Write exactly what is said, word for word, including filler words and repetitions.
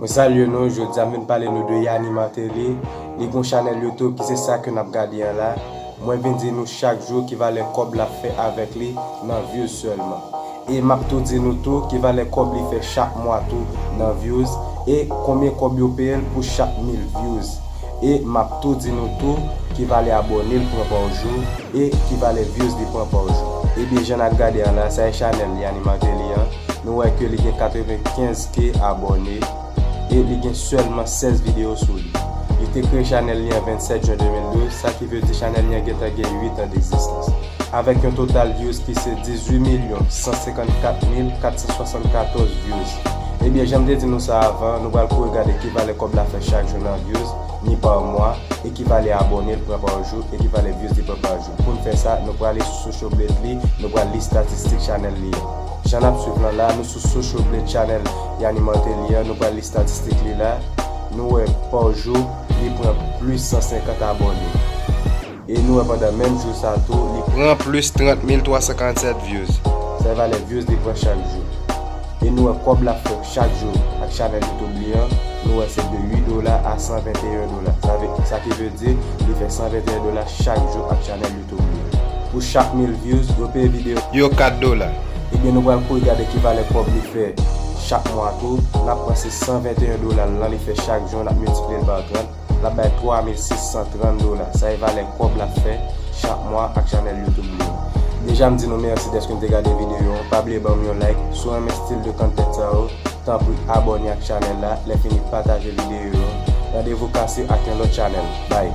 Mwen salye nou, jodi a m vin pale nou de Yani Martelly. Li gon chanèl YouTube ki se sa ke n ap gade an la. Mwen vin di nou chak jou ki valè kòb l ap fè avèk li nan views sèlman. E m ap tou di nou tou ki valè kòb li fè chak mwa tou nan views e konbyen kòb yo peye l pou chak mil views. E m ap tou di nou tou ki valè abòne l pran pa jou e ki valè views li pran pa jou. Ebyen, jan n ap gade an la, sa e chanèl Yani Martelly an. Nou wè ke li gen katrevenkenz K abòne e li gen sèlman sèz videyo sou li. Li te kreye chanèl li an vennsèt jen de mil douz, sa ki vle di chanèl li an gentan gen uit an degzistans. Avèk yon total views ki se dizuit milyon san senkannkat mil katsanswasannkatòz views. Ebyen, jan m te di nou sa avan, nou pral kouri gade ki valè kòb la fè chak jou nan views, ni pa mwa, e ki valè abòne l pran pa jou, e ki valè views li pran pa jou. Pou n fè sa, nou prale sou Social Blade li, nou pral li statistik chanèl li an. Jan n ap swiv lan la, nou sou Social Blade chanèl Yani Martelly an, nou pral li statistik li la. Nou wè pa jou, li pran plis san senkant abòne. E nou wè pandan menm jou sa tou, li pran plis trant mil twa san karannsèt views. Sa e valè views li pran chak jou. E nou wè kòb l ap fè chak jou ak chanèl YouTube li an, nou wè se de uit dola a san venteyen dola. Sa vle, sa ki vle di, li fè san venteyen dola chak jou ak chanèl YouTube li an. Pou chak mil views, yo peye videyo yo kat dola. Ebyen, nou pral kouri gade ki valè kòb li fè chak mwa tou. N ap pran se san venteyen dola lan li fè chak jou, n ap miltipliye l pa trant. L ap bay twa mil sis san trant dola. Sa e valè kòb l ap fè chak mwa ak chanèl YouTube li an. Deja m di nou mèsi dèske n te gade videyo an. Pa bliye ban m yon like. Si w renmen stil de content sa yo, tanpri abòne ak chanèl la. Lè fini pataje videyo yo. Randevou kase ak yon lòt chanèl. Bye.